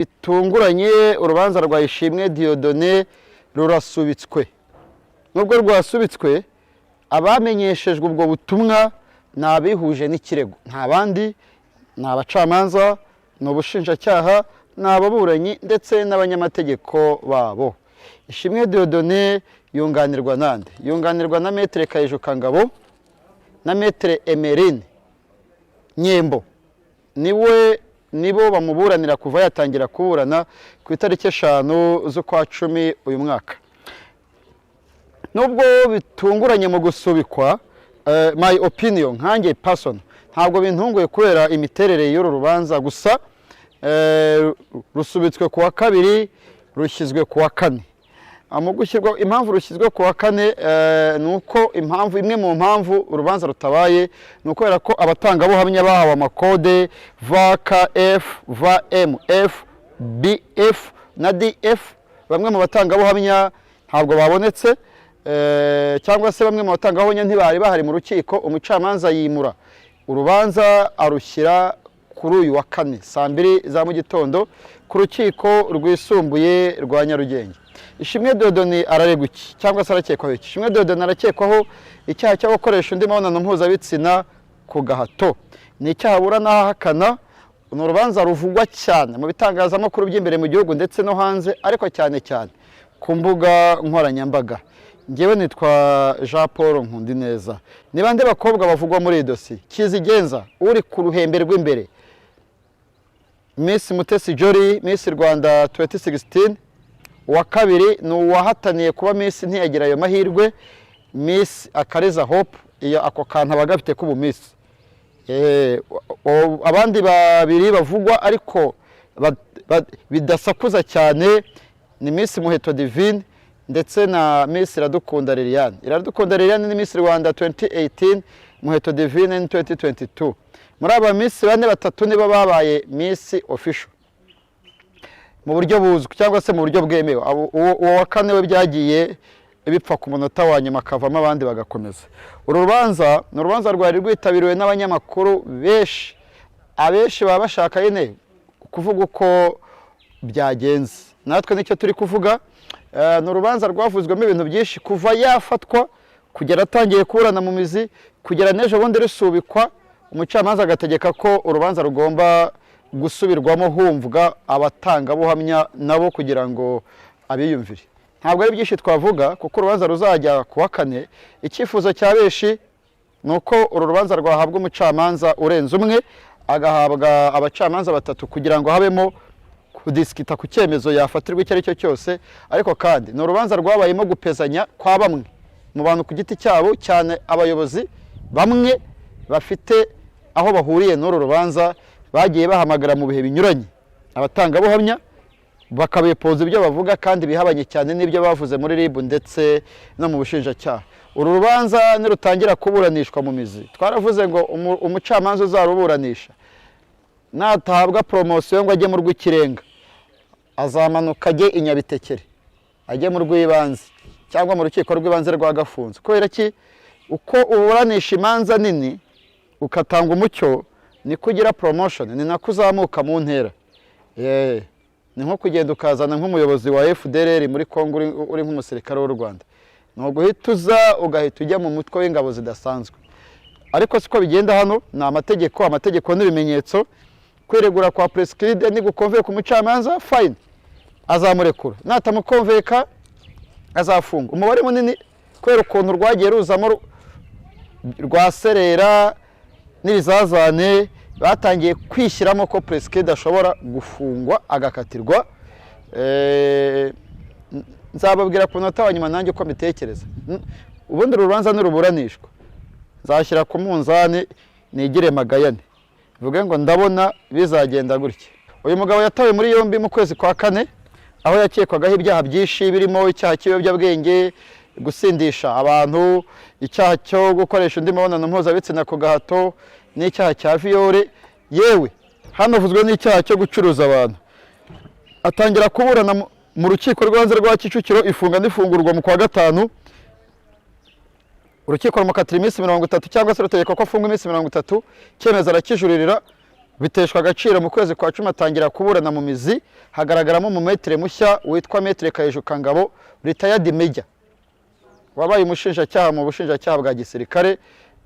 Bitunguranye, urubanza rwa Ishimwe Dieudonné rurasubitswe. Nubwo rwasubitswe, abamenyeshejwe ubwo butumwa ni abihuje n'ikirego, nta bandi: ni abacamanza, ni ubushinjacyaha, ni ababuranyi ndetse n'abanyamategeko babo. Ishimwe Dieudonné yunganirwa nande? Yunganirwa na Maître Kayijuka Ngabo na Maître Emeline Nyembo. Niwe nibo bamuburanira kuva yatangira kuburana ku itariki 5 z'ukwa 10 uyu mwaka. Nubwo bitunguranye mu gusubikwa, my opinion nkanjye person, ntabwo bintunguye kubera imiterere y'uru rubanza. Gusa rusubitswe ku wa kabiri, rushyizwe ku wa kane. Mu gushyirwa, impamvu rushyizwe ku wa kane ni uko impamvu imwe mu mpamvu urubanza rutabaye ni ukubera ko abatangabuhamya bahawe amakode VKF, VMF, BF na DF. Bamwe mu batangabuhamya ntabwo babonetse, cyangwa se bamwe mu batangabuhamya ntibari bahari mu rukiko. Umucamanza yimura urubanza, arushyira kuri uyu wa kane saa 2 za mu gitondo ku Rukiko Rwisumbuye rwa Nyarugenge. Ishimwe Dieudonné araregwa iki, cyangwa se arakekwaho iki? Ishimwe Dieudonné arakekwaho icyaha cyo gukoresha undi mibonano mpuzabitsina ku gahato. Ni icyaha aburana ahakana. Ni urubanza ruvugwa cyane mu bitangazamakuru by'imbere mu gihugu ndetse no hanze, ariko cyane cyane ku mbuga nkoranyambaga. Ngewe nitwa Jean Paul Nkundineza. Ni bande bakobwa bavugwa muri iyi dosiye? Kizigenza uri ku ruhembe rw'imbere, Miss Mutesi Jolly, Miss Rwanda 2016. Uwa kabiri ni uwahataniye kuba Miss ntiyagira ayo mahirwe, Miss Akariza Hope. Iyo ako kantu aba gafite k'ubu Miss. Abandi babiri bavugwa ariko bidasakuza cyane ni Miss Muheto Divine ndetse na Miss Iradukunda Liliane. Iradukunda Liliane ni Miss Rwanda 2018, Muheto Divine ni 2022. Muri aba Miss bane, batatu nibo babaye Miss official mu buryo buzwi cyangwa se mu buryo bwemewe. Uwo wa kane we byagiye bipfa ku munota wa nyuma, akavamo, abandi bagakomeza. Uru rubanza ni urubanza rwari rwitabiriwe n'abanyamakuru benshi. Abenshi baba bashaka nyine kuvuga uko byagenze, natwe nicyo turi kuvuga. Ni urubanza rwavuzwemo ibintu byinshi kuva yafatwa kugera atangiye kuburana mu mizi, kugera n'ejo bundi rusubikwa, umucamanza agategeka ko urubanza rugomba gusubirwamo, humvwa abatangabuhamya nabo kugira ngo abiyumvire. Ntabwo ari byinshi twavuga kuko urubanza ruzajya ku wa kane. Icyifuzo cya benshi ni uko uru rubanza rwahabwa umucamanza urenze umwe, agahabwa abacamanza batatu, kugira ngo habemo kudisikita ku cyemezo yafatirwa icyo ari cyo cyose. Ariko kandi ni urubanza rwabayemo gupezanya kwa bamwe mu bantu ku giti cyabo, cyane abayobozi bamwe bafite aho bahuriye n'uru rubanza, bagiye bahamagara mu bihe binyuranye abatangabuhamya, bakabepoza ibyo bavuga kandi bihabanye cyane n'ibyo bavuze muri RIB ndetse no mu bushinjacyaha. Uru rubanza nirutangira kuburanishwa mu mizi, twaravuze ngo umucamanza uzaruburanisha natahabwa promotion ngo ajye mu rw'ikirenga, azamanuka ajye i Nyabitekere, ajye mu rw'ibanze cyangwa mu Rukiko rw'Ibanze rwa Gafunzo. Kubera ki? Uko uburanisha imanza nini ugatanga umucyo, niko ugira promotion, ni nako uzamuka mu ntera. Ni nko kugenda ukazana nk'umuyobozi wa FDLR muri Congo uri nk'umusirikare w'u Rwanda, ni uguhita uza ugahita ujya mu mutwe w'ingabo zidasanzwe. Ariko siko bigenda hano, ni amategeko. Amategeko n'ibimenyetso. Kwiregura kwa Prince nigukonveka umucamanza, fine, azamurekura; natamukonveka, azafunga. Umubare munini, kubera ukuntu rwagiye ruzamo rwaserera n'ibizazane, batangiye kwishyiramo ko Prince ashobora gufungwa, agakatirwa. Nzababwira ku munota wa nyuma nanjye uko mbitekereza. Ubundi uru rubanza niruburanishwa, nzashyira ku munzani, nigire magayane, mvuge ngo ndabona bizagenda gutya. Uyu mugabo yatawe muri yombi mu kwezi kwa kane, aho yakekwagaho ibyaha byinshi birimo icyaha cy'ibiyobyabwenge, gusindisha abantu, icyaha cyo gukoresha undi mibonano mpuzabitsina ku gahato n'icyaha cya viol. Yewe, hanavuzwe n'icyaha cyo gucuruza abantu. Atangira kuburana mu Rukiko rw'Ibanze rwa Kicukiro, ifunga n'ifungurwa mu kwa gatanu. Urukiko rumukatira iminsi 30, cyangwa se rutegeka ko afungwa iminsi 30. Icyemezo arakijuririra. Biteshwa agaciro mu kwezi kwa 10 atangira kuburana mu mizi, hagaragaramo umumetere mushya witwa Maître Kayijuka Ngabo retired major, wabaye umushinjacyaha mu bushinjacyaha bwa gisirikare.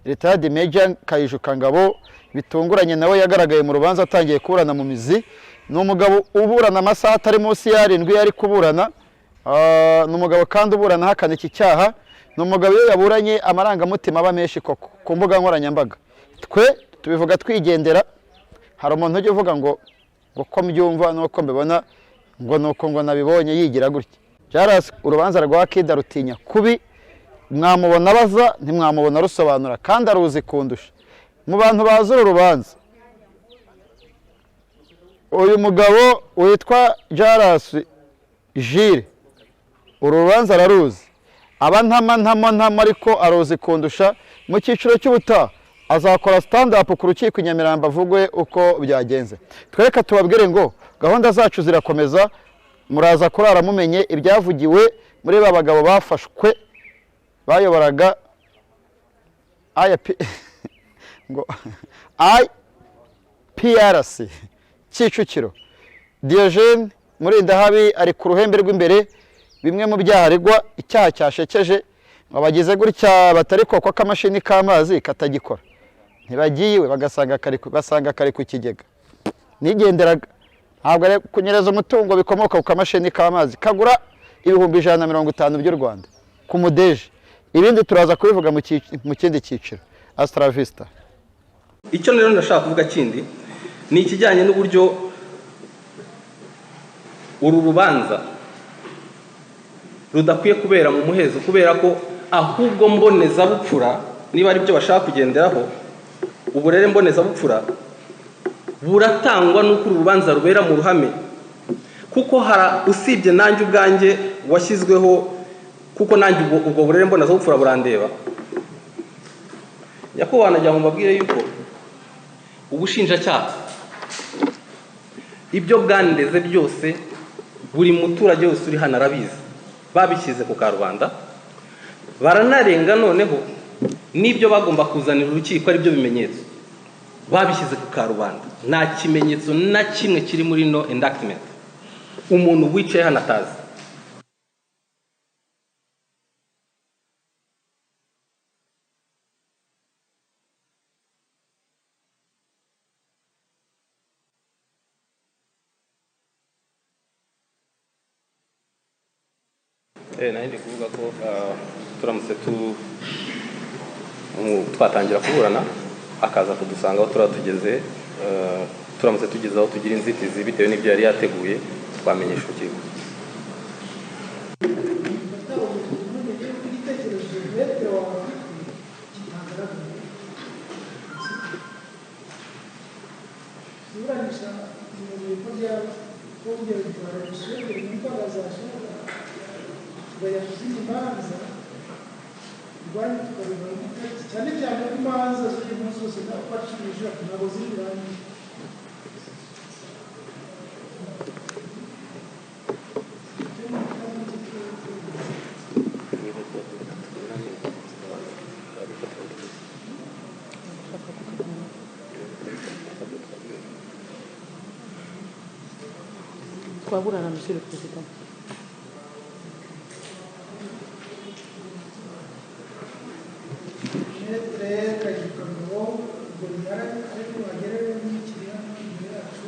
Retired Major Kayijuka Ngabo bitunguranye nawe yagaragaye mu rubanza atangiye kuburana mu mizi. Ni umugabo uburana amasaha atari munsi y'arindwi yari kuburana. Ni umugabo kandi uburana ahakana iki cyaha. Ni umugabo iyo yaburanye amarangamutima aba menshi koko ku mbuga nkoranyambaga. Twe tubivuga twigendera. Hari umuntu ujya uvuga ngo uko mbyumva n'uko mbibona, ngo nuko ngo nabibonye, yigira gutya. Jarasi, urubanza rwa Kida rutinya kubi, mwamubona abaza, ntimwamubona rusobanura, kandi aruzi kundusha. Mu bantu bazi uru rubanza, uyu mugabo witwa Jarasi Jire uru rubanza araruzi, aba ntama ntama ntama, ariko aruzi kundusha. Mu cyiciro cy'ubutaha azakora stand up ku rukiko i Nyamirambo, avugwe uko byagenze. Twereka tubabwire ngo gahunda zacu zirakomeza, muraza kurara mumenye ibyavugiwe muri ba bagabo bafashwe bayoboraga IAP, ngo IPRC Kicukiro. Diogene Murindahabi ari ku ruhembe rw'imbere, bimwe mu byaha aregwa, icyaha cyashekeje ngo bagize gutya batari kokwa akamashini k'amazi katagikora, ntibagiye iwe bagasanga kari basanga kari ku kigega. Nigenderaga, ntabwo ari kunyereza umutungo bikomoka ku kamashini k'amazi kagura 150,000 by'u Rwanda ku mudeje. Ibindi turaza kubivuga mu kindi cyiciro. Hasta la vista. Icyo rero ndashaka kuvuga kindi ni ikijyanye n'uburyo uru rubanza rudakwiye kubera mu muhezo, kubera ko ahubwo mbonezabupfura, niba ari byo bashaka kugenderaho, uburere mbonezabupfura buratangwa n'uko uru rubanza rubera mu ruhame, kuko hara usibye nanjye ubwanjye washyizweho, kuko nanjye ubwo burere mbonezabupfura burandeba. Nyakubahwa, nagira ngo mbabwire yuko ubushinjacyaha ibyo bwandeze byose, buri muturage wese uri hano arabizi, babishyize ku karubanda, baranarenga. Noneho n'ibyo bagomba kuzanira urukiko ari byo bimenyetso babishyize ku karubanda. Nta kimenyetso na kimwe kiri muri no indictment umuntu wicaye hano atazi. Nari ndi kuvuga ko turamutse twatangira kuburana akaza kudusanga aho turaba tugeze, turamutse tugeze aho tugira inzitizi bitewe n'ibyo yari yateguye, twamenyesha urukiko. Igitekerezo maître wawe afite kitagaragara, iburanisha ko byakongera bitwara imbaga zashoboka, tukajya ku zindi manza rwanyu tukareba itariki, cyane cyane ko imanza z'uyu munsi zose uko ari 16 ntabwo ziri burangire. Twaburana, Monsieur le Président. Maître Kayikangabo, ubwo bihari ariko bagere n'ikiri hano imbere yacu,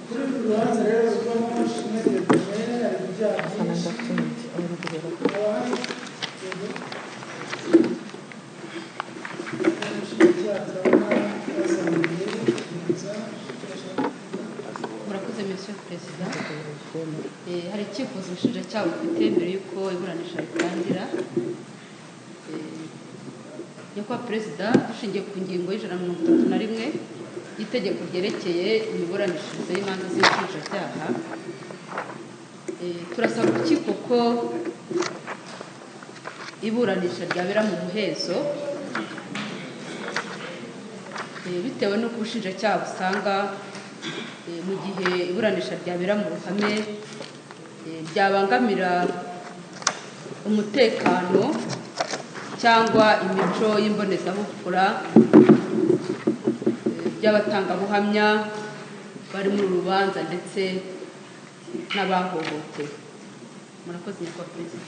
kuri uru rubanza rero ruvamo Maître Diogene ari mu byaha C'est un byinshi. indictment. On va vous Haba hari yego umushinjacyaha, turabona yazamuye ikiganza, icyo ashaka kuvuga. Murakoze, Monsieur Perezida. Hari icyifuzo ubushinjacyaha bufite mbere y'uko iburanisha ritangira. Nyakubahwa Perezida, dushingiye ku ngingo ya 131 y'itegeko ryerekeye imiburanishirize y'imanza z'inshinjabyaha, turasaba urukiko ko iburanisha ryabera mu muhezo, bitewe n'uko ubushinjacyaha busanga mu gihe iburanisha ryabera mu ruhame byabangamira umutekano cyangwa imico y'imbonezabupfura by'abatangabuhamya bari muri uru rubanza ndetse n'abahohotewe. Murakoze, nyakubahwa Perezida.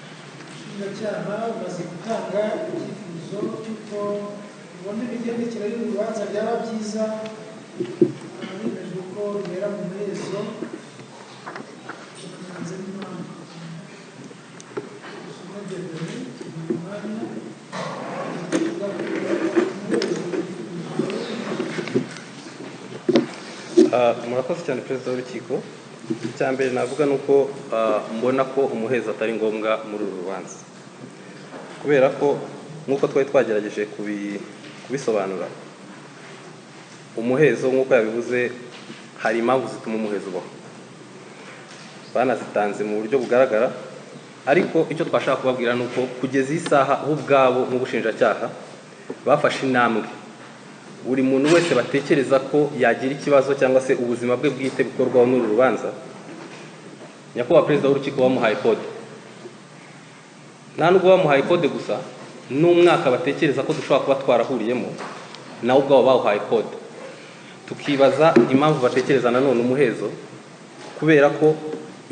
Ubushinjacyaha bumaze gutanga icyifuzo cy'uko bubona imigendekere y'urubanza byaba byiza hemejwe ko rubera mu muhezo, batanze n'impamvu. Ishimwe Dieudonné, tumuha umwanya tuvuga ku muhezo. Murakoze cyane, Perezida w'urukiko. Icya mbere navuga ni uko mbona ko umuhezo atari ngombwa muri uru rubanza, kubera ko nk'uko twari twagerageje kubisobanura, umuhezo nk'uko yabivuze, hari impamvu zituma umuhezo ubaho, banazitanze mu buryo bugaragara. Ariko icyo twashaka kubabwira ni uko kugeza iyi saha bo ubwabo nk'ubushinjacyaha bafashe intambwe, buri muntu wese batekereza ko yagira ikibazo cyangwa se ubuzima bwe bwite bukorwaho n'uru rubanza, nyakubahwa Perezida w'urukiko, bamuhaye kode. Nta nubwo bamuhaye kode gusa, n'umwaka batekereza ko dushobora kuba twarahuriyemo nawe ubwabo bawuhaye kode. Tukibaza impamvu batekereza nanone umuhezo, kubera ko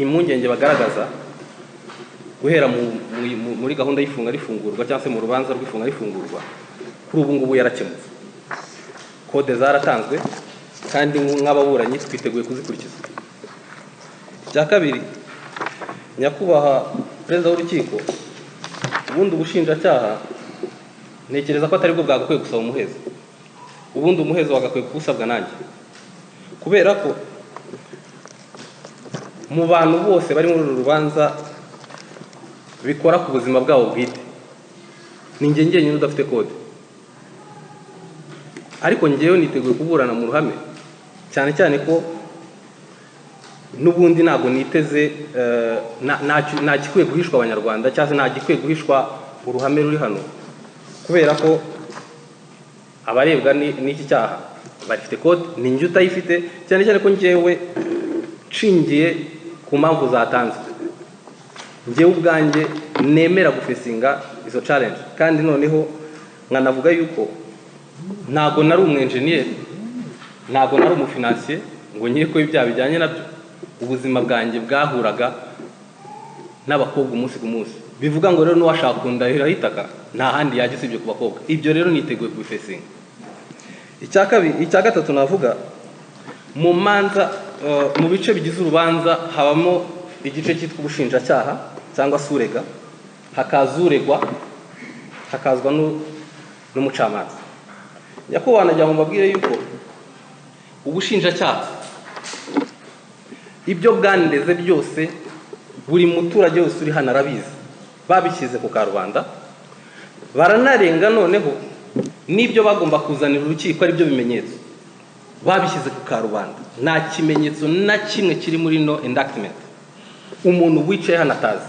impungenge bagaragaza guhera muri gahunda y'ifunga rifungurwa cyangwa se mu rubanza rw'ifunga rifungurwa, kuri ubu ngubu yarakemutse. Kode zaratanzwe kandi nk'ababuranyi twiteguye kuzikurikiza. Icya kabiri, nyakubahwa Perezida w'urukiko, ubundi ubushinjacyaha ntekereza ko atari bwo bwagakwiye gusaba umuhezo. Ubundi umuhezo wagakwiye kuwusabwa nanjye, kubera ko mu bantu bose bari muri uru rubanza bikora ku buzima bwabo bwite, ni njye njyenyine udafite kode. Ariko njyewe niteguye kuburana mu ruhame, cyane cyane ko n'ubundi ntabwo niteze nta gikwiye guhishwa Abanyarwanda cyangwa se nta gikwiye guhishwa uruhame ruri hano, kubera ko abarebwa n'iki cyaha bafite kode, ni njye utayifite, cyane cyane ko njyewe nshingiye ku mpamvu zatanzwe, njyewe ubwanjye nemera gufesinga izo challenge. Kandi noneho nkanavuga yuko ntabwo nari umwenjeniyeri, ntabwo nari umufinansiye ngo nkire ko ibyaha bijyanye nabyo. Ubuzima bwanjye bwahuraga n'abakobwa umunsi ku munsi, bivuga ngo rero n'uwashaka kundahiraho itaka nta handi yajya usibye ku bakobwa. Ibyo rero niteguye kubifesinga. Icya kabiri, icya gatatu navuga, mu manza, mu bice bigize urubanza habamo igice cyitwa ubushinjacyaha cyangwa se urega, hakaza uregwa, hakazwa n'umucamanza. Nyakubahwa, nagira ngo mbabwire yuko ubushinjacyaha ibyo bwandeze byose, buri muturage wese uri hano arabizi, babishyize ku karubanda, baranarenga noneho n'ibyo bagomba kuzanira urukiko ari byo bimenyetso babishyize ku karubanda. Nta kimenyetso na kimwe kiri muri no indictment umuntu wicaye hano atazi.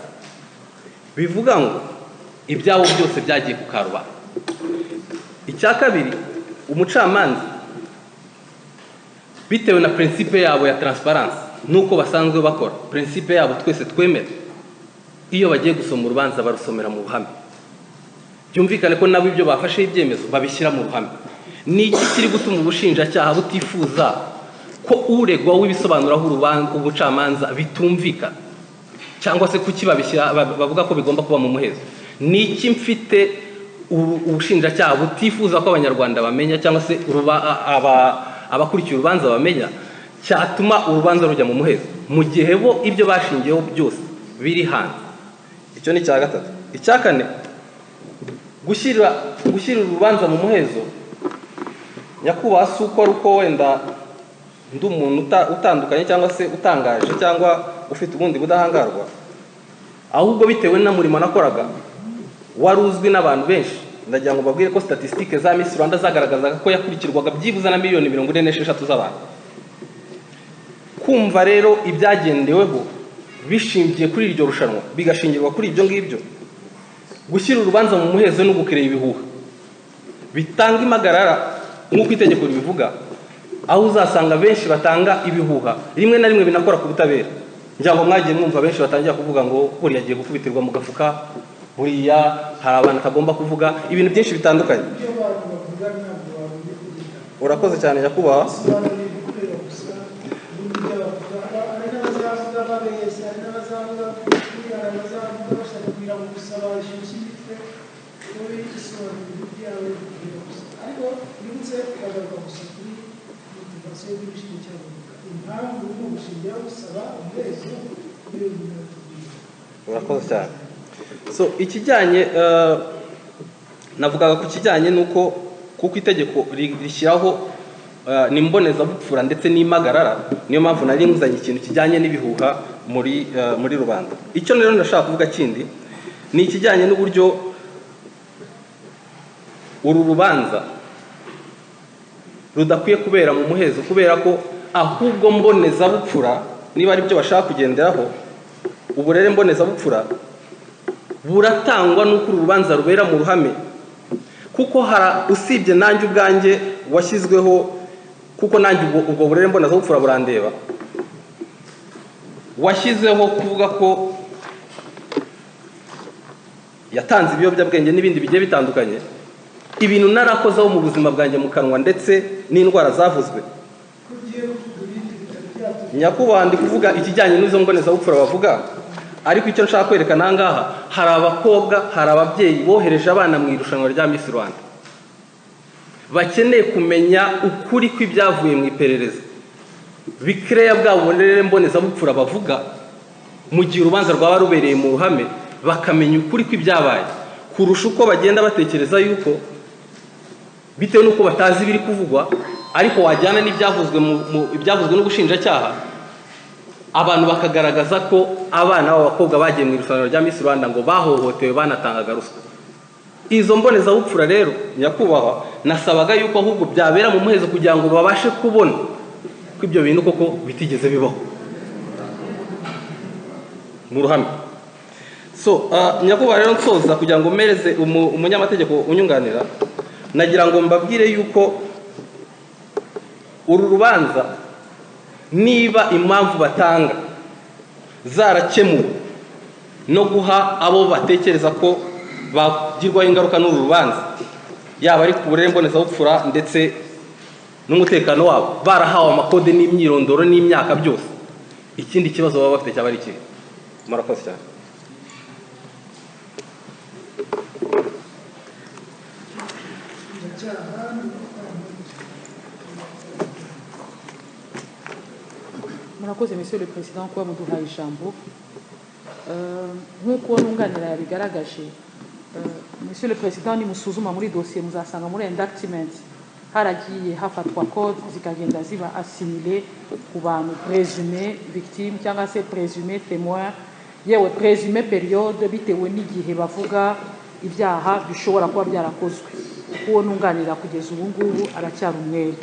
Bivuga ngo ibyabo byose byagiye ku karubanda. Icya kabiri, umucamanza bitewe na principe yabo ya transparence nuko basanzwe bakora, principe yabo twese twemera, iyo bagiye gusoma urubanza barusomera mu ruhame. Byumvikane ko nabo ibyo bafashe ibyemezo babishyira mu ruhame. Ni iki kiri gutuma ubushinjacyaha butifuza ko uregwa w'ibisobanuraho ubucamanza bitumvikana, cyangwa se kuki babishyira bavuga ko bigomba kuba mu muhezo? Ni iki mfite ubushinjacyaha butifuza ko Abanyarwanda bamenya, cyangwa se abakurikiye urubanza bamenya, cyatuma urubanza rujya mu muhezo mu gihe bo ibyo bashingiyeho byose biri hanze? Icyo ni icya gatatu. Icya kane, gushyira urubanza mu muhezo, nyakubahwa, si uko ari uko wenda ndi umuntu utandukanye cyangwa se utangaje cyangwa ufite ubundi budahangarwa. Ahubwo bitewe n'umurimo nakoraga wari uzwi n'abantu benshi, ndagira ngo mbabwire ko statistique za Miss Rwanda zagaragazaga ko yakurikirwaga byibuze na miliyoni 46 z'abantu. Kumva rero ibyagendeweho bishingiye kuri iryo rushanwa, bigashingirwa kuri ibyo ngibyo, gushyira urubanza mu muhezo no gukerera ibihuha bitanga impagarara nk'uko itegeko ribivuga, aho uzasanga benshi batanga ibihuha, rimwe na rimwe binakora ku butabera. Ngira ngo mwagiye mwumva benshi batangira kuvuga ngo buriya agiye gukubitirwa mu gafuka, buriya hari abantu atagomba kuvuga, ibintu byinshi bitandukanye. Ibyo abantu bavuga ntabwo bagombye kubyitaho. Urakoze cyane, nyakubahwa. Bisobanura ibikureba gusa. Ubundi ibyo bavuga, hari n'abazavuga babeshya, hari n'abazavuga ukuri, hari abazavuga bashaka kugira ngo gusa bashyushye imitwe. Wowe isobanura ibintu byawe bikureba gusa, ariko nibutse uragaruka gusa kuri motivation y'ubushinjacyaha buvuga impamvu urimo gushingira gusaba umuhezo niyo nyuma tubwira. Urakoze cyane. So ikijyanye, navugaga ku kijyanye n'uko kuko itegeko rishyiraho ni mbonezabupfura ndetse n'impagarara, niyo mpamvu nari nkuzanye ikintu kijyanye n'ibihuha muri rubanda. Icyo rero ndashaka kuvuga kindi ni ikijyanye n'uburyo uru rubanza rudakwiye kubera mu muhezo, kubera ko ahubwo mbonezabupfura, niba ari byo bashaka kugenderaho, uburere mbonezabupfura buratangwa n'uko uru rubanza rubera mu ruhame. Kuko hara usibye nanjye ubwanjye washyizweho, kuko nanjye ubwo burere mbonezabupfura burandeba, washyizeho kuvuga ko yatanze ibiyobyabwenge n'ibindi bigiye bitandukanye, ibintu narakozeho mu buzima bwanjye mu kanwa, ndetse n'indwara zavuzwe. Ko ugiye kuvuga ibindi bitari byatubwira? Nyakubahwa, ndi kuvuga ikijyanye n'izo mbonezabupfura bavuga, ariko icyo nshaka kwerekana aha ngaha, hari abakobwa, hari ababyeyi bohereje abana mu irushanwa rya Miss Rwanda bakeneye kumenya ukuri kw'ibyavuye mu iperereza, bikereya bwa burere mbonezabupfura bavuga. Mu gihe urubanza rwaba rubereye mu ruhame, bakamenya ukuri kw'ibyabaye kurusha uko bagenda batekereza yuko bitewe n'uko batazi ibiri kuvugwa. Ariko wajyana n'ibyavuzwe ibyavuzwe n'ubushinjacyaha, abantu bakagaragaza ko abana b'abakobwa bagiye mu irushanwa rya Miss Rwanda ngo bahohotewe, banatangaga ruswa. Izo mbonezabupfura rero, nyakubahwa, nasabaga yuko ahubwo byabera mu muhezo kugira ngo babashe kubona ko ibyo bintu koko bitigeze bibaho mu ruhame. So nyakubahwa rero, nsoza kugira ngo mpereze umunyamategeko unyunganira, nagira ngo mbabwire yuko uru rubanza, niba impamvu batanga zarakemuwe no guha abo batekereza ko bagirwaho ingaruka n'uru rubanza, yaba ari ku burere mbonezabupfura ndetse n'umutekano wabo, barahawe amakode n'imyirondoro n'imyaka byose, ikindi kibazo baba bafite cyaba ari ikihe? Murakoze cyane. Ubushinjacyaha ni Murakoze, monsieur le président, kuba muduhaye ijambo. Nk'uko nunganira yabigaragaje, monsieur le président, nimusuzuma muri dosiye muzasanga muri indictment haragiye hafatwa code zikagenda ziba assimilé ku bantu présumé victime cyangwa se présumé témoin, yewe présumé période, bitewe n'igihe bavuga ibyaha bishobora kuba byarakozwe, kuko uwo nunganira kugeza ubu ngubu aracyari umwere.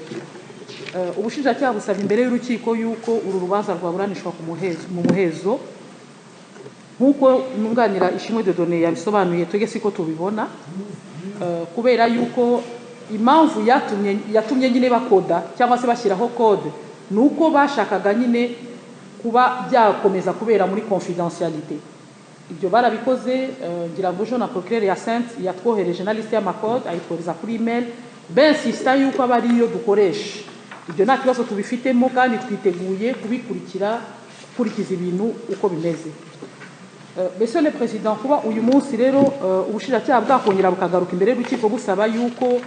Ubushinjacyaha busaba imbere y'urukiko yuko uru rubanza rwaburanishwa mu muhezo nk'uko nunganira Ishimwe Dieudonné yabisobanuye. Twebwe siko tubibona, kubera yuko impamvu yatumye nyine bakoda cyangwa se bashyiraho code ni uko bashakaga nyine kuba byakomeza kubera muri confidentialité. Ibyo barabikoze. Ngira ngo ejo na procureur ya Sainte yatwohereje na liste y'amakode, ayitwohereza kuri email, bensista yuko aba ariyo dukoresha. Ibyo nta kibazo tubifitemo kandi twiteguye kubikurikira, gukurikiza ibintu uko bimeze. Monsieur le président, kuba uyu munsi rero ubushinjacyaha bwakongera bukagaruka imbere y'urukiko busaba yuko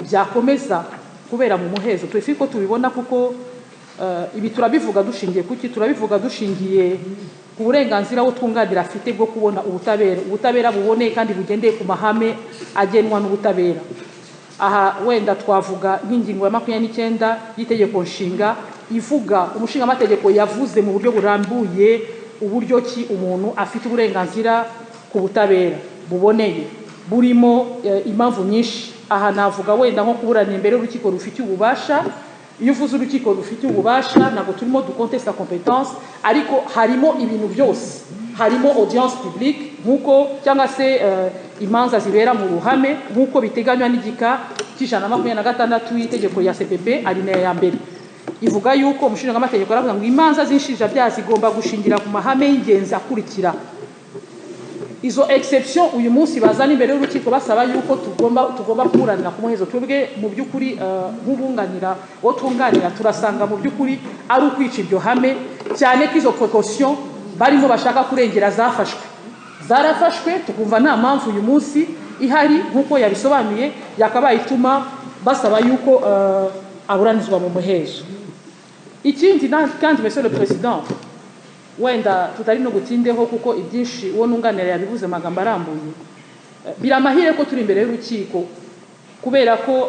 byakomeza kubera mu muhezo, twese ko tubibona, kuko ibi turabivuga dushingiye kuki? Turabivuga dushingiye ku burenganzira wo twunganira afite bwo kubona ubutabera, ubutabera buboneye kandi bugendeye ku mahame agenwa n'ubutabera. Aha wenda twavuga nk'ingingo ya 29 y'itegeko nshinga, ivuga umushingamategeko yavuze mu buryo burambuye. uburyo ki umuntu afite uburenganzira ku butabera buboneye burimo impamvu nyinshi. Aha navuga wenda nko kuburana imbere y'urukiko rufite ububasha. Iyo uvuze urukiko rufite ububasha, ntabwo turimo dukontesta compétence, ariko harimo ibintu byose, harimo audience publique nk'uko cyangwa se imanza zibera mu ruhame nk'uko biteganywa n'igika cy'126 y'itegeko ya CPP, alinéa ya mbere ivuga yuko umushingaamategeko aravuga ngo imanza z'inshinjabyaha zigomba gushingira ku mahame y'ingenzi akurikira. Izo exception uyu munsi bazana imbere y'urukiko basaba yuko tugomba kuburanira ku muhezo, twebwe mu by'ukuri nk'ubunganira uwo twunganira turasanga mu by'ukuri ari ukwica iryo hame, cyane ko izo précaution barimo bashaka kurengera zafashwe, zarafashwe, tukumva nta mpamvu uyu munsi ihari nk'uko yabisobanuye yakabaye ituma basaba yuko aburanizwa mu muhezo. Ikindi kandi, Monsieur le Président, wenda tutari no gutindeho kuko ibyinshi uwo nunganira yabivuze amagambo arambuye, biramahire ko turi imbere y'urukiko kubera ko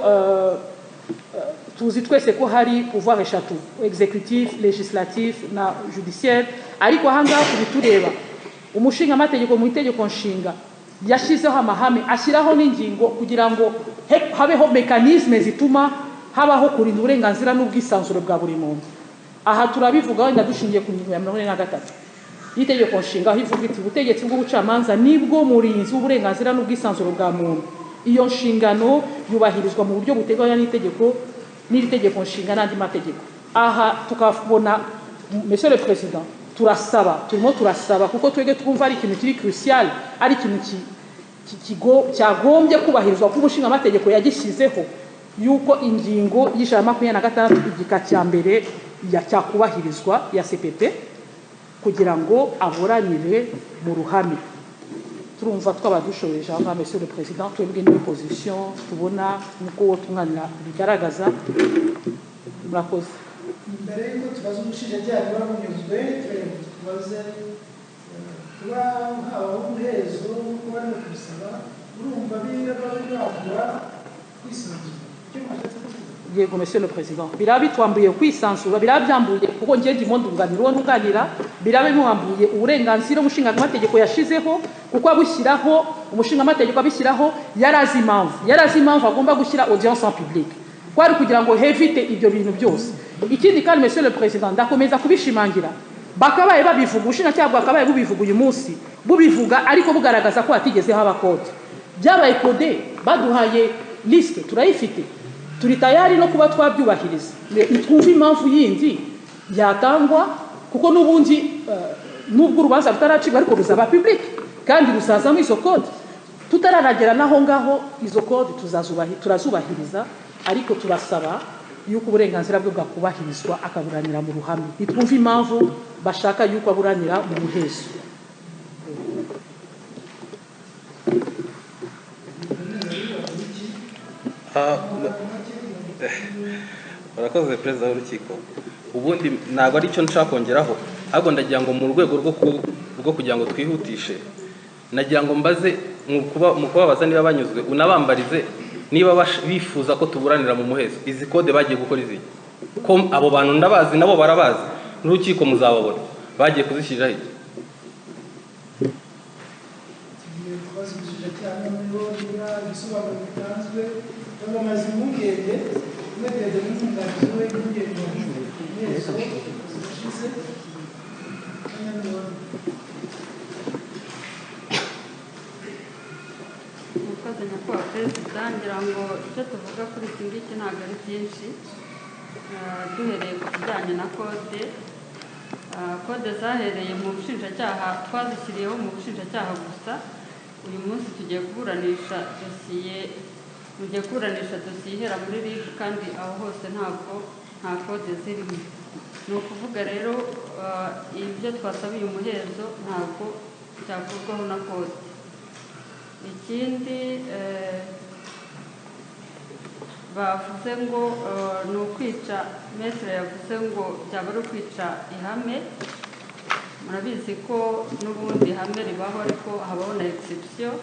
tuzi twese ko hari pouvoir eshatu: exécutif, législatif na judiciaire. Ariko ahangaha kubitureba, umushinga amategeko mu itegeko nshinga yashyizeho amahame, ashyiraho n'ingingo kugira ngo habeho mécanisme zituma habaho kurinda uburenganzira n'ubwisanzure bwa buri muntu. Aha turabivuga wenda dushingiye ku ngingo ya 43 y'itegeko nshinga, aho ivuga iti: "Ubutegetsi bw'ubucamanza nibwo murinzi w'uburenganzira n'ubwisanzure bwa muntu. Iyo nshingano yubahirizwa mu buryo buteganywa n'itegeko, n'iri tegeko nshinga n'andi mategeko." Aha tukabona, Monsieur le Président, turasaba, turimo turasaba kuko twebwe twumva ari ikintu kiri crucial, ari ikintu cyagombye kubahirizwa kuko umushinga amategeko yagishyizeho, yuko ingingo y'126 igika cya mbere ya cyakubahirizwa ya CPP kugira ngo aburanire mu ruhame. Turumva twaba dushobeje aho ngaho, Monsieur le Président. Twebwe niyo position tubona nk'uko uwo twunganira bigaragaza. Murakoze. Mbere y'uko tubaza umushinjacyaha niba bunyuzwe, tureba tubaze kuba habaho umuhezo nk'uko barimo kubisaba, urumva biraba bibambura kwisanzura, icyo mwashatse kuvuga? Yego, Monsieur le Président, biraba bitwambuye kwisanzura, biraba byambuye kuko njye ndimo ndunganira uwo ntunganira, biraba bimwambuye uburenganzira umushinga amategeko yashizeho, kuko abushyiraho, umushinga amategeko abishyiraho yari azi impamvu agomba gushyira audience en public, kwari kugira ngo évite ibyo bintu byose. Ikindi kandi, Monsieur le Président, ndakomeza kubishimangira, bakabaye babivuga, ubushinjacyaha bwakabaye bubivuga uyu munsi, bubivuga ariko bugaragaza ko hatigeze haba code. Byabaye code, baduhaye liste, turayifite, turi tayari no kuba twabyubahiriza. Ntitwumve impamvu yindi yatangwa kuko n'ubundi nubwo urubanza rutaracibwa ariko ruzaba public kandi ruzazamo izo code. Tutararagera naho ngaho, izo code turazubahiriza, ariko turasaba yuko uburenganzira bwe bwakubahirizwa akaburanira mu ruhame. Ntitwumve impamvu bashaka yuko aburanira mu muhezo. Urakoze, perezida w'urukiko. Ubundi ntabwo ari cyo nshaka kongeraho, ahubwo ndagira ngo mu rwego rwo kugira ngo twihutishe, nagira ngo mbaze mu kubabaza niba banyuzwe, unabambarize niba bifuza ko tuburanira mu muhezo. Izi code bagiye gukora izi, ko abo bantu ndabazi, nabo barabazi, n'urukiko muzababona, bagiye kuzishyiriraho iki? Tugiye kubaza umushinjacyaha noneho niba ibisobanuro bitanzwe bamaze impungenge, umwegereze n'umwunganizi we impungenge umuhezo zishize. Murakoze, nyakubahwa perezida. Ngira ngo icyo tuvuga kuri iki ngiki ntabwo ari byinshi. Duhereye ku kijyanye na code, code zahereye mu bushinjacyaha, twazishyiriyeho mu bushinjacyaha gusa. Uyu munsi tugiye kuburanisha dosiye, mugiye kuburanisha dosiye ihera muri RIB, kandi aho hose ntabwo nta code zirimo. Ni ukuvuga rero ibyo twasabiye umuhezo ntabwo byakurwaho na code. Ikindi bavuze ngo ni ukwica, maître yavuze ngo byaba ari ukwica ihame. Murabizi ko n'ubundi ihame ribaho, ariko habaho na exception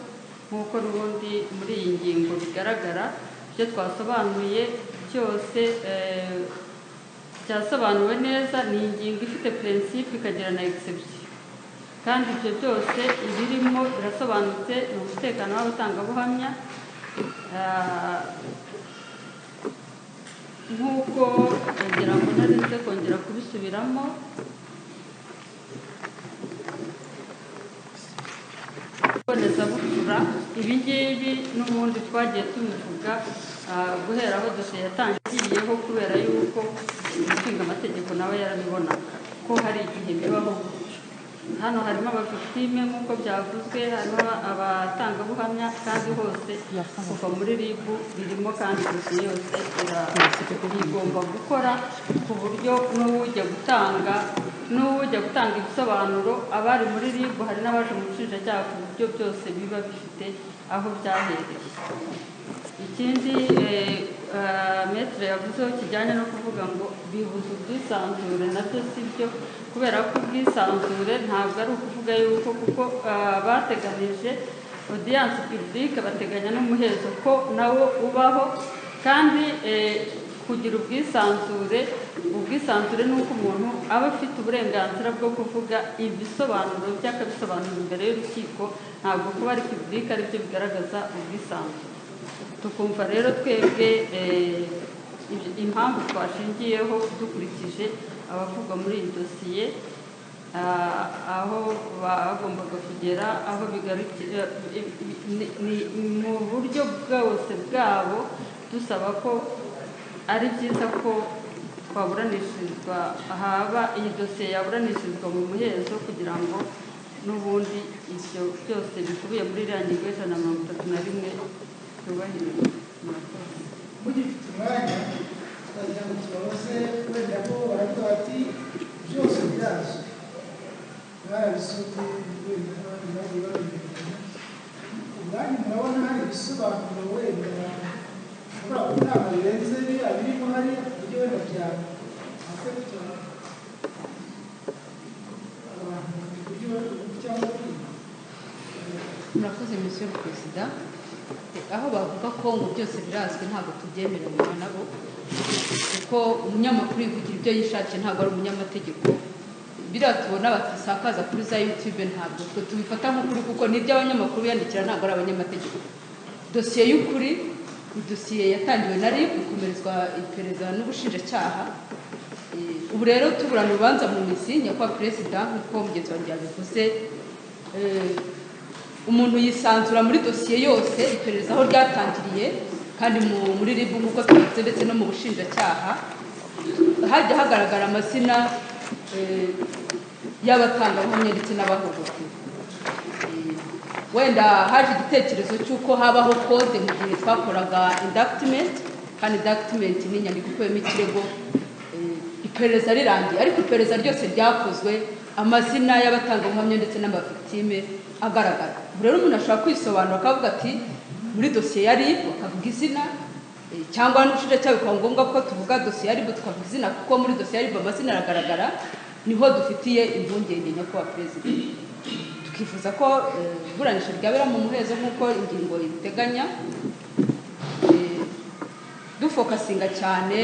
nk'uko n'ubundi muri iyi ngingo bigaragara. Ibyo twasobanuye byose byasobanuwe neza. Ni ingingo ifite principe, ikagira na exception. Kandi ibyo byose ibirimo birasobanutse, ni umutekano w'abatangabuhamya. Nk'uko ngira ngo narinze kongera kubisubiramo, mbonezabupfura, ibi ngibi n'ubundi twagiye tubivuga guhera aho dosiye yatangiriyeho, kubera yuko umushinga amategeko nawe yarabibonaga ko hari igihe bibaho gutyo. Hano harimo aba victimes nk'uko byavuzwe, harimo abatangabuhamya, kandi hose kuva muri RIB birimo, kandi dosiye yose igomba gukora ku buryo n'ujya gutanga ibisobanuro, abari muri RIB, hari n'abaje mu bushinjacyaha, ku buryo byose biba bifite aho byahereye. Ikindi maître yavuzeho kijyanye no kuvuga ngo bibuza ubwisanzure, nabyo si byo, kubera ko ubwisanzure ntabwo ari ukuvuga yuko, kuko bateganije audience publique, bateganya n'umuhezo ko nawo ubaho. Kandi kugira ubwisanzure ni uko umuntu aba afite uburenganzira bwo kuvuga ibisobanuro bye, akabisobanura imbere y'urukiko. Ntabwo kuba ari public ari byo bigaragaza ubwisanzure. Tukumva rero twebwe impamvu twashingiyeho dukurikije abavugwa muri iyi dosiye, aho bagombaga kugera, aho bigarukira, ni mu buryo bwose bwabo, dusaba ko ari byiza ko twaburanishirizwa, haba iyi dosiye yaburanishirizwa mu muhezo, kugira ngo n'ubundi ibyo byose bikubiye muri iriya ngingo ya 131 byubahirizwe. Murakoze. Mugifite umwanya, twagira ngo tubabaze wenda ko baravuga bati byose birazwi, barabisomye, wenda n'abandi bagiye babimenyera. Ubwanyu murabona hari ibisobanuro wenda ushobora gutanga birenze biriya birimo hariya, ku buryo wenda bya affecta abantu mu buryo cyangwa buriya? Murakoze, Monsieur le Président. Aho bavuga ko ngo byose birazwi, ntabwo tubyemeranywa nabo, kuko umunyamakuru yivugira ibyo yishakiye, ntabwo ari umunyamategeko. Biriya tubona batisakaza kuri za YouTube, ntabwo twe tubifata nk'ukuri, kuko n'ibyo abanyamakuru biyandikira, ntabwo ari abanyamategeko. Dosiye y'ukuri ni dosiye yatangiwe na RIB, ikomerezwa iperereza n'ubushinjacyaha. Ubu rero tuburana urubanza mu mizi, nyakubahwa perezida, nk'uko mugenzi wanjye yabivuze, umuntu yisanzura muri dosiye yose, iperereza aho ryatangiriye, kandi muri RIB nk'uko tubivuze, ndetse no mu bushinjacyaha hajya hagaragara amazina y'abatangabuhamya ndetse n'abahohotewe. Wenda haje igitekerezo cy'uko habaho code mu gihe twakoraga indictment, kandi indictment ni inyandiko ikubiyemo ikirego, iperereza rirangiye. Ariko iperereza ryose ryakozwe amazina y'abatangabuhamya ndetse n'ama victimes agaragara. Ubu rero umuntu ashobora kwisobanura akavuga ati muri dosiye ya RIB, akavuga izina, cyangwa n'ubushinjacyaha bikaba ngombwa ko tuvuga dosiye ya RIB tukavuga izina, kuko muri dosiye ya RIB amazina aragaragara. Niho dufitiye impungenge, nyakubahwa perezida, tukifuza ko iburanisha ryabera mu muhezo nk'uko ingingo ibiteganya, dufocusinga cyane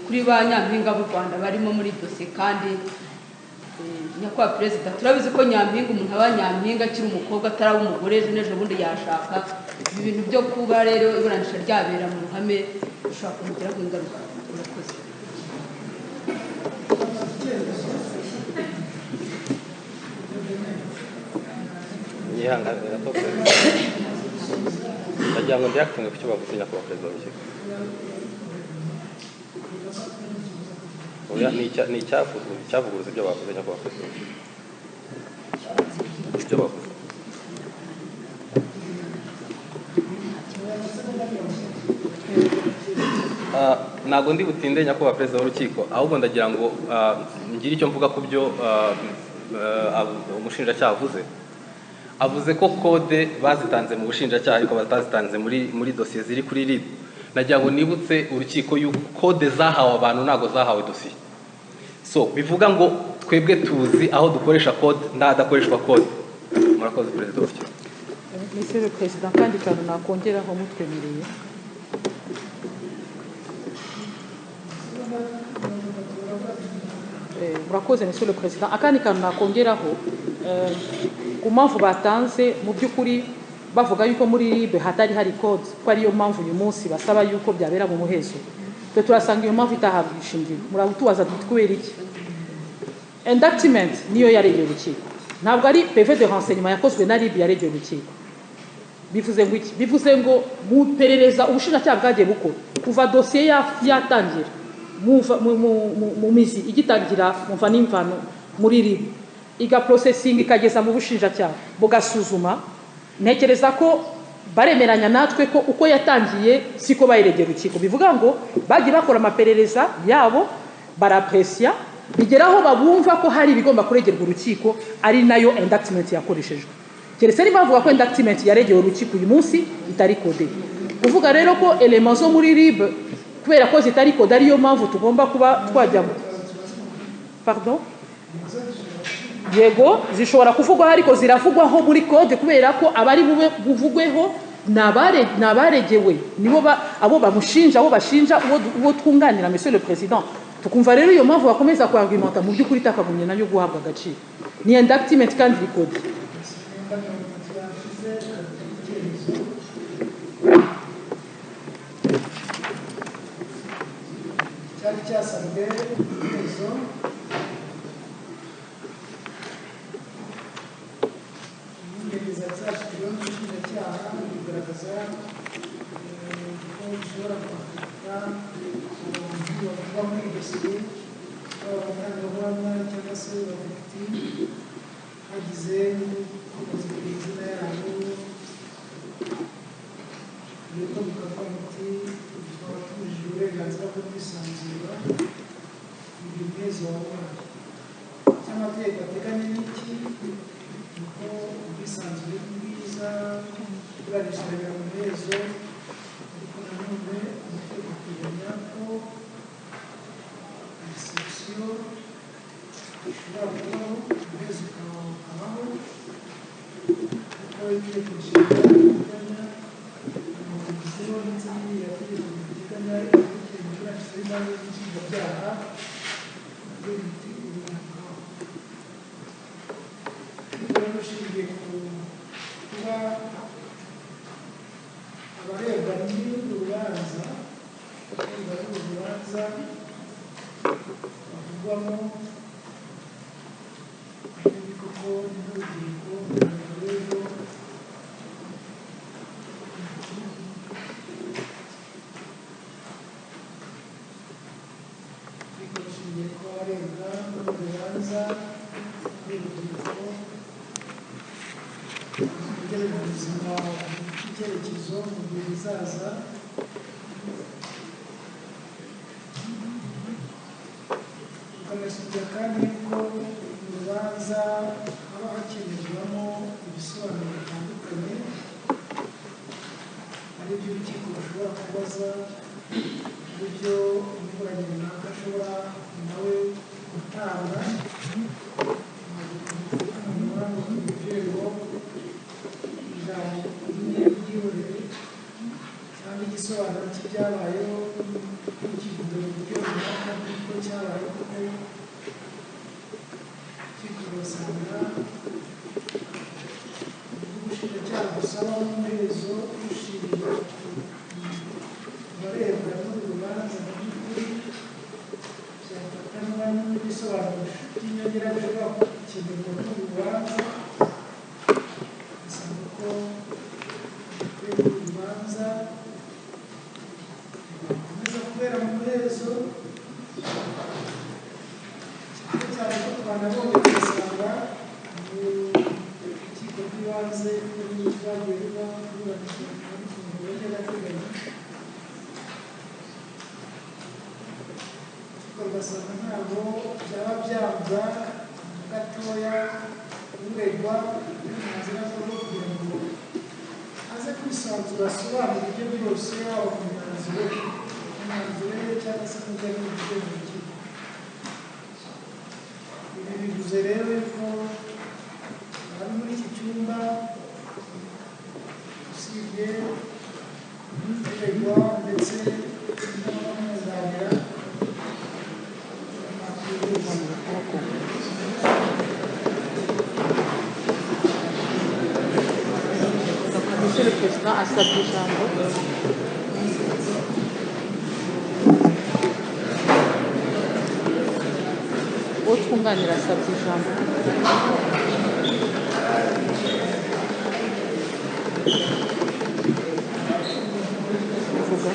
kuri ba nyampinga b'u Rwanda barimo muri dosiye. Kandi nyakubahwa perezida, turabizi ko nyampinga, umuntu aba nyampinga akiri umukobwa, ataraba umugore, ejo n'ejo bundi yashaka. Ibi bintu byo kuba rero iburanisha ryabera mu ruhame bishobora kumugiraho ingaruka. Murakoze. Nyihanganira gato, perezida. Ndagira ngo ndiyakitinge ku cyo bavuze, nyakubahwa perezida w'urukiko. Oya, ni icyavuguruza ibyo bavuze, nyakubahwa perezida w'urukiko, ibyo bavuze. Ntabwo ndi butinde, nyakubahwa perezida w'urukiko, ahubwo ndagira ngo ngire icyo mvuga ku byo umushinjacyaha avuze. Avuze ko code bazitanze mu bushinjacyaha ariko batazitanze muri dosiye ziri kuri RIB. Nagira ngo nibutse urukiko yuko code zahawe abantu, ntabwo zahawe dosiye. So bivuga ngo twebwe tuzi aho dukoresha code n'ahadakoreshwa code. Murakoze, perezida w'urukiko. Monsieur le Président, kandi kantu nakongeraho mutwemereye. Murakoze, Monsieur le Président. Akandi kantu nakongeraho, ku mpamvu batanze, mu by'ukuri bavuga yuko muri RIB hatari hari code, ko ariyo mpamvu uyu munsi basaba yuko byabera mu muhezo, twe turasanga iyo mpamvu itahabwa ishingiro. Muratubaza duti kubera iki? Indictment niyo yaregeye urukiko, ntabwo ari PV de renseignement yakozwe na RIB yaregeye urukiko. Bivuze ngo iki? Bivuze ngo mu iperereza ubushinjacyaha bwagiye bukora kuva dosiye yatangira mu mizi, igitangira mumva n'imvano muri RIB, igaprocessinga ikageza mu bushinjacyaha bugasuzuma, ntekereza ko baremeranya natwe ko uko yatangiye siko bayiregera urukiko. Bivuga ngo bagiye bakora amaperereza yabo, barapresiya, bigeraho babumva ko hari ibigomba kuregerwa urukiko, ari nayo indictment yakoreshejwe. Keretse niba bavuga ko indictment yaregewe urukiko uyu munsi itari codée. Kuvuga rero ko éléments zo muri RIB, kubera ko zitari codé, ariyo mpamvu tugomba kuba twajya, pardon, yego zishobora kuvugwaho, ariko ziravugwaho muri code kubera ko abari bube buvugweho ni abaregewe, nibo abo bamushinja, abo bashinja uwo twunganira, Monsieur le Président. Tukumva rero iyo mpamvu bakomeza kuargumenta mu by'ukuri itakagumye nayo guhabwa agaciro. Ni indictment kandi iri codé. Isegonda 30 yashize, reka icyemezo cyari cyasabwe umuhezo. Impungenge zari zashyizweho n'ubushinjacyaha bigaragaza ko bishobora kwafekita abantu bavugwa muri iyi dosiye, baba abatangabuhamya cyangwa se ba victime, hagize gukomeza ku mazina yabo, rero mukavuga muti twaba tubujije uburenganzira bwo kwisanzura mu gihe umuhezo wabaye. Icyo amategeko ateganya ni iki? Ni uko ubwisanzure ni bwiza, iburanisha ribera mu muhezo, ariko nanone amategeko ateganya ko exception ishobora kubaho, umuhezo ukabaho, kuko itegeko nshinga riteganya amakomisiyo ndetse n'iriya tegeko riteganya ibyerekeye imiburanishirize y'imanza z'inshinjabyaha, nabyo bifite ubunyamwuga. Rero ushingiye ku kuba abarebwa n'uru rubanza, abarebwa n'uru rubanza bavugwamo ni koko n'urubyiruko rero. Ariko bishingiye ko abarebwa n'uru rubanza ari urubyiruko rugeze mu buzima bufite icyerekezo mu gihe bizaza, tukanashingira kandi ko mu rubanza haba hakenerwamo ibisobanuro bitandukanye, ari byo urukiko rushobora kubaza, ari byo umuburanyi runaka ashobora nawe gutanga. Ntabwo ngo tubibwire ngo ijambo rimwe ryihorere cyangwa igisobanuro cy'ibyabayeho ntukivuge mu buryo runaka kuko cyabayeho, kuko urukiko rurasanga ubushinjacyaha busaba umuhezo bushingiye ku barebwa n'uru rubanza, mu by'ukuri byafatanwa n'ibisobanuro by'inyongera bishobora gukenerwa n'uru rubanza, bisaba ko uru rubanza rwakomeza kubera mu muhezo, cyane cyane ko twanabonye tugasanga mu rukiko rw'ibanze rwagiye ruba ruburanisha rufunguro by'agateganyo, urukiko rugasanga ntabwo byaba byanga na gatoya uregwa uburenganzira bwe bwo kugira ngo aze kwisanzura, asobanura ibyo byose, yaba mu myanzuro ye cyangwa se mu byo ari buvuge mu rukiko. Ibi bivuze rero yuko abari muri iki cyumba, usibye uregwa ndetse n'abamwunganira. Président asabye ijambo. Uwo twunganira asabye ijambo. Vuga.